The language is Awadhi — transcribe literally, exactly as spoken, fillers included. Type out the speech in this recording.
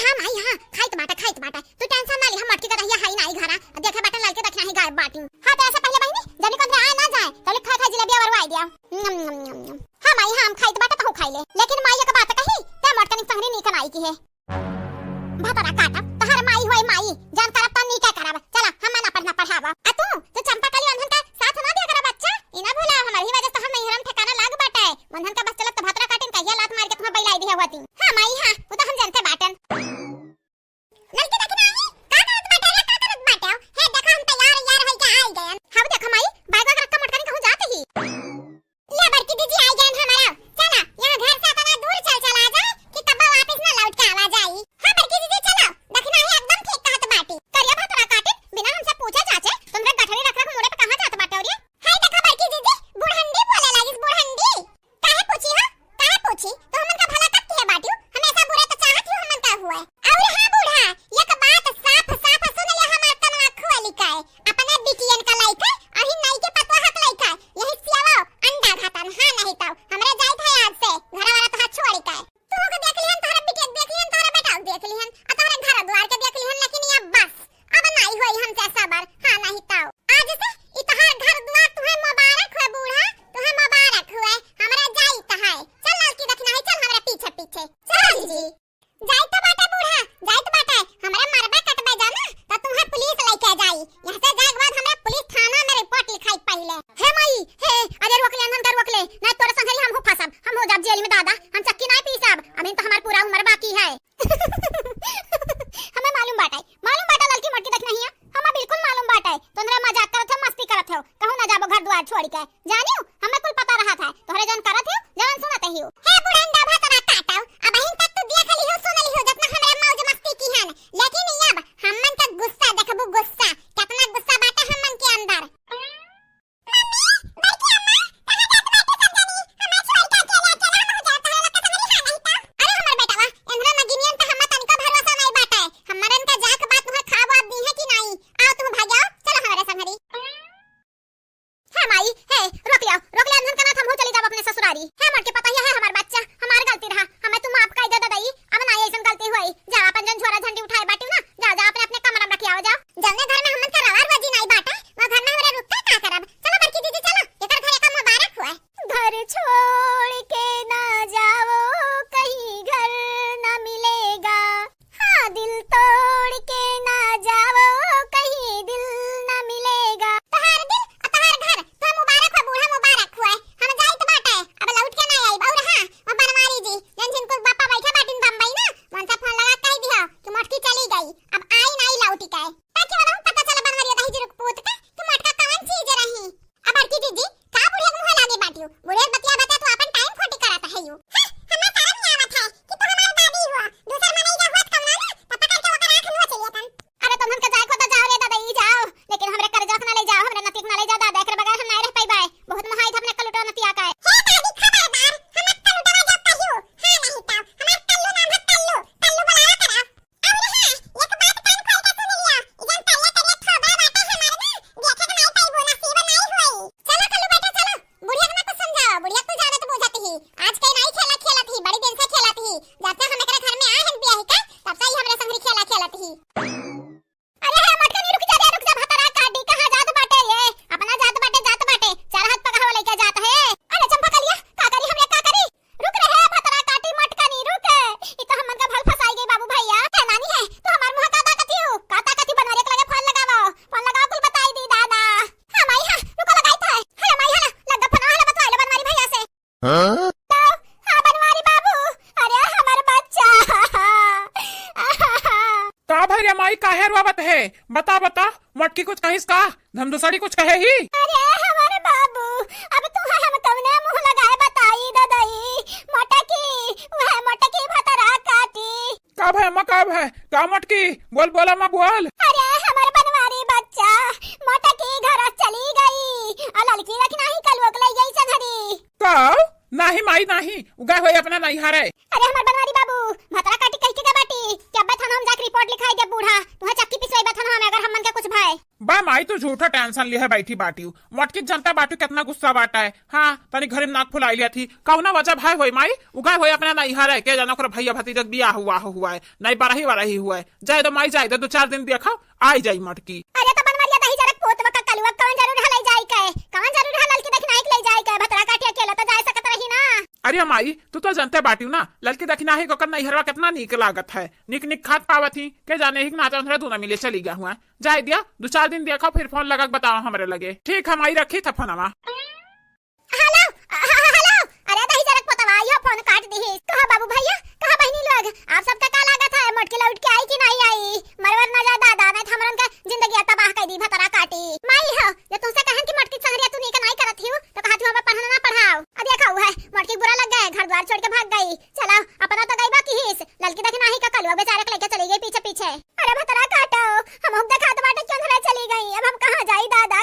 हाँ माई, हाँ, खाइत बाटे, खाइत बाटे। तू tension ना ली, हम मोटकी गदहिया हई नाई घरा। देखे बाटे ललकी दखिनही गायब बाटी। हाँ, तो ऐसे पहिले बहिनी, जनी को अंदर आए ना जाए, तो लिख खाए खाए जिलेबिया वरवाई दिया। नम, नम, नम, नम। हाँ माई, हाँ, हम खाइत बाटे, तहू खाई ले। लेकिन माई एक बात कही, ते मोटकनी संगरी नीक नाई की है। भतरा काटब, तोहर माई होई माई, जान करब त नीके करब। चला, हम ना पढ़ना पढ़ावा। आ तू, तू चंपा कली वंधन का साथ ना दिया करा बच्चा, ई ना भूला, हमर ही वजह से हम नैहरम ठिकाना लाग बाटे। वंधन का बस चलत त भतरा काटिन कहिया लात मार के तुम्हें बैलाई दिया होती। हाँ माई, हाँ, वो तो हम जानते बाटन। लड़की देखी नाही, का करत बाटे रे, का करत बाटे? हे देखा, हम तैयार यार होई के आई गयन। हाँ देखा माई, बैग वैग रख के मोटकनी कहूँ जात ही। ले बड़की दीदी आई गयन हमारा। चला, यहाँ घर से इतना दूर चल चला जाए कि तब वापस ना लौट के आवा जाई। हाँ बड़की दीदी चला, देखी नाही एकदम ठीक कहत बाटी। करिया भतरा काटिन, बिना हमसे पूछे जाचे, तुमरे गठरी रख रख मुड़े पे कहाँ जात बाटे रे? हाय देखा बड़की दीदी, बुढ़ंडी बोले लागिस, बुढ़ंडी। काहे पूछी हो? काहे पूछी? तो हमन का भला कब किहे बाटियो? हमेशा बुरे तो चाहत ही हो हमन का हुए। और हाँ बूढ़ा, एक बात साफ साफ सुन ले हमार कनवा खोली के। अपने बिटियन का लइके, अही नई के पतवा हक लइके, यही सियावा अंडा घातन, हाँ नहीं तो हमरे जाइत है आज से, घरवा वाला तोहार छोड़ी के। तू के देख लिहन, तोहरा बिटिया के देख लिहन, तोहरा बेटा के देख लिहन, आ तोहरा घर द्वार के देख लिहन, लेकिन ये बस, अब नाई होई हमसे सबर, हाँ नहीं तो। आज से ई तोहार घर द्वार तुहे मुबारक हुए बूढ़ा, तुहे मुबारक हुए। हमरा जाई तहाई। चल ललकी दखिनही, चल हमरा पीछे पीछे। चल जी। जाई तो बाटे बूढ़ा, जाई तो बाटे। हमरा मरबे कटबे जाना, त तुहे पुलिस लइके जाई। यहाँ से जाए के बाद हमरा पुलिस थाना में रिपोर्ट लिखाई पहिले। हे माई, हे, अरे रोक ले, अनहन का रोक ले। नहीं तोरे संगरी हम हो फंसब, हम हो जाब जेल में दादा, हम चक्की नहीं पीसब। अभी तो हमार पूरा उम्र बाकी है। हमें मालूम बाटे, मालूम बाटे ललकी मोटकी दखिनही है, हमें बिल्कुल मालूम बाटे। तोहरे मजाक करत हो, मस्ती करत हो, कहूँ ना जाबो घर द्वार छोड़ी के। जानियो, हमें कुल पता रहत है, तोहरे जौन करत हो, जौन सुनत ही हो। हे बुढ़ंडा भतरा काटो, अबहिन तक तू देख लिहो, सुन लिहो, जतना हमरा मौज मस्ती किहन, लेकिन अब हमन का गुस्सा देखबू, गुस्सा, कितना गुस्सा बाटे हमन के अंदर। मम्मी, बड़की अम्मा, कहाँ जात बाटे सब जनी? हमें छोड़ के अकेले, अकेले हम हो जात, तोहरे लोग के संगरी हाँ नहीं तो। अरे हमर बेटवा, एन्हरा नगिनियन पे हम्मा तनिको भरोसा नहीं बाटे। हमरन का जाके बात तुहे खाब वाब दी है कि नहीं? आओ तुम भाग आओ, चलो हमारे संगरी। हे माई, हे, रोक लिया, रोक लिया, अनहन का ना, हम हो चली जाब अपने ससुरारी। हे मोटकी पतोहिया, हे हमार बच्चा, हमार गलती रहा, हमें तू माफ कर दे दे दई, अब ना ऐसन गलती होई। जा अपन जौन झोरा झंडी उठाए बाटी ना, जा, जा अपने, अपने कमरा में रखी आओ, जाओ। जौने घर में हमन का रवा रोजी नाई बाटे, वो घर में हमरा रुक के का करब? चलो बड़की दीदी चलो, एकर घर एकर मुबारक हुए। घर छोड़ के ना जाओ, कहीं घर ना मिलेगा। हाँ, दिल तोड़ के ना जाओ, कहीं दिल ना मिलेगा। तोहार दिल और तोहार घर, तो मुबारक हुए बूढ़ा, मुबारक हुए। हम जाइत बाटे, अब लौट के ना आइब। और हाँ, वो बनवारी जी, जौन जिनको बापा बैठा बाटिन बम्बई ना, उनसे फोन लगा कह दिया कि मोटकी चली गई, अब आई नहीं लौट के। ताकि उन्हें पता चला बनवरिया दही जुरुक पूत का कि मोटका कवन चीज रही। अब बड़की दीदी, का बुढ़िया के मुँह लागे बाटियो? बुढ़िया के बतिया बतिया तू अपन टाइम खोटी करत है यू। हाँ, हमें शर्म नहीं आवत है कि तू हमार दादी हुआ। दूसर मनई का हुआ कमला ना, तो पकड़ के ओकर आँख नोच लेतन। अरे तुमन के जाए को तो जाओ रे दादा, ई जाओ, लेकिन हमरे करजवा के ना ले जाओ, हमरे नतिया के ना ले जाओ दादा, एकरे बगैर हम नहीं रह पाइबे। बहुत मोहाई था अपने कलुटवा नतिया का। हे दादी खबरदार, हम कलुटवा जब कहियो, हाँ नहीं तो, हमार कल्लू नाम है कल्लू, कल्लू बुलाया करा। अउर हाँ, एक बात कान खोल के सुन लिया, ई जौन करिया करिया थोबरा बाटे हमार ना, देखे के नाई पइबो, नसीब नाई होई। चलो कल्लू बेटा चलो, बुढ़िया के ना कुछ समझाओ, बुढ़िया तू जानत बूझत ही, आज के नाई खेला खेलत ही, बड़ी दिन से खेलत ही, जब से हम एकरे घर में आए हैं बियाह का, तब से ही हमरे संगरी खेला खेलत ही। अरे हे मोटकनी रुक जा रे, रुक जा, भतरा काटी, कहाँ जात बाटे ये? अपना जात बाटे, जात बाटे, चार हाथ पगहवा लइके जात है। अरे चंपा कलिया, का करी हमरे, का करी? रुक रे हे भतरा काटी मोटकनी, रुक। ई तो हमन का भल फंसाई गई बाबू भैया। हे नानी है, तू हमार मुँह का ताकत हियो? का ताकत ही बनवारी के लगे फोन लगावो, फोन लगावो, कुल बताई दी दादा। हाँ माई हाँ, रुको लगाई तो है। हे माई हाँ, लग फोन वाला बतवाई लो बनवारी भैया से। हाँ? तो, हाँ बनवारी बाबू, अरे हमर बच्चा। का भई रे माई, काहे रोवत है? बता, बता, मोटकी कुछ कहिस का? धमदुसड़ी कुछ कहे ही? अरे हमर बाबू, अब तू है हम कवने मुँह लगाए बताई ददई? मोटकी, वह मोटकी भतरा काटी। का भय अम्मा, का भय? का मोटकी? बोल, बोल अम्मा, बोल। अरे हमर बनवारी बच्चा, मोटकी घर चली गई, और ललकी रखी नाही कलुआ के लई गई संघरी। का? नाही माई नाही, उ गए होई अपना नैहरे। अरे हमर बनवारी बाबू, भतरा काटी कहि के गए बाटी कि अब्बे थाना हम जाके रिपोर्ट लिखाई दे बूढ़ा, तुहे चक्की पिसवाई बे थाना में अगर हमन के कुछ भय। बा माई, आई तू झूठा tension लिहे बैठी बाटिउ। मोटकी जनता बाटिउ केतना गुस्सा बाटा है। हाँ, तनी घरे में नाक फुलाई लिया थी। कौना वजह भाई होई माई? उगा होई अपना नैहर है, के जाना ओकरा भैया भतीजा के बियाह हुआ हुआ है, नहीं बरही वरही हुआ है। जाए दो माई, जाए दो, दो चार दिन देखा, आई जाई मोटकी। अरे तो बनवरिया दही जरक पोतवा का कलुआ कौन जरूर हलाई जाई के? कौन जरूर हलल के देखना एक ले जाई के? भतरा काटे अकेला तो जाए सकत रही ना। अरे माई, तू तो जनते बाटिउ ना, ललकी दखिना ही ओकर नैहरवा केतना नीक लागत है, नीक नीक खात पावत ही, के जाने ही नाचा उनहरा दूना मिले चली गया हुआ। जाए दिया, दो चार दिन देखा, फिर फोन लगा के बताओ हमरे लगे। ठीक है माई, रखी था फोनवा। हेलो, ह-, ह-, हेलो। अरे दही जरक पोतवा, यो फोन काट दिहिस। कहा बाबू भैया, कहा बहिनी लोग, आप सबका का लागत है, मोटकी लौट के आई कि नहीं आई? मरवर ना जाए दादा, नहीं तो हमरन का जिंदगी तबाह कर दी, भतरा काटी। माई हो, ये तुमसे कहन कि मोटकी संगरिया तू नीक नहीं करत हियो, तो कहा तू हमें पढ़ना ना पढ़ाओ। अब देखा हुआ है, मोटकी बुरा लग गए, घर द्वार छोड़ के भाग गई। चला, अपना तो गई बा किहिस, ललकी दखिना ही का कलुआ बेचारे के लेके चली गई पीछे पीछे। अरे भतरा काटो, हम हुक देखा तो बाटे क्यों धरे चली गई, अब हम कहाँ जाई दादा?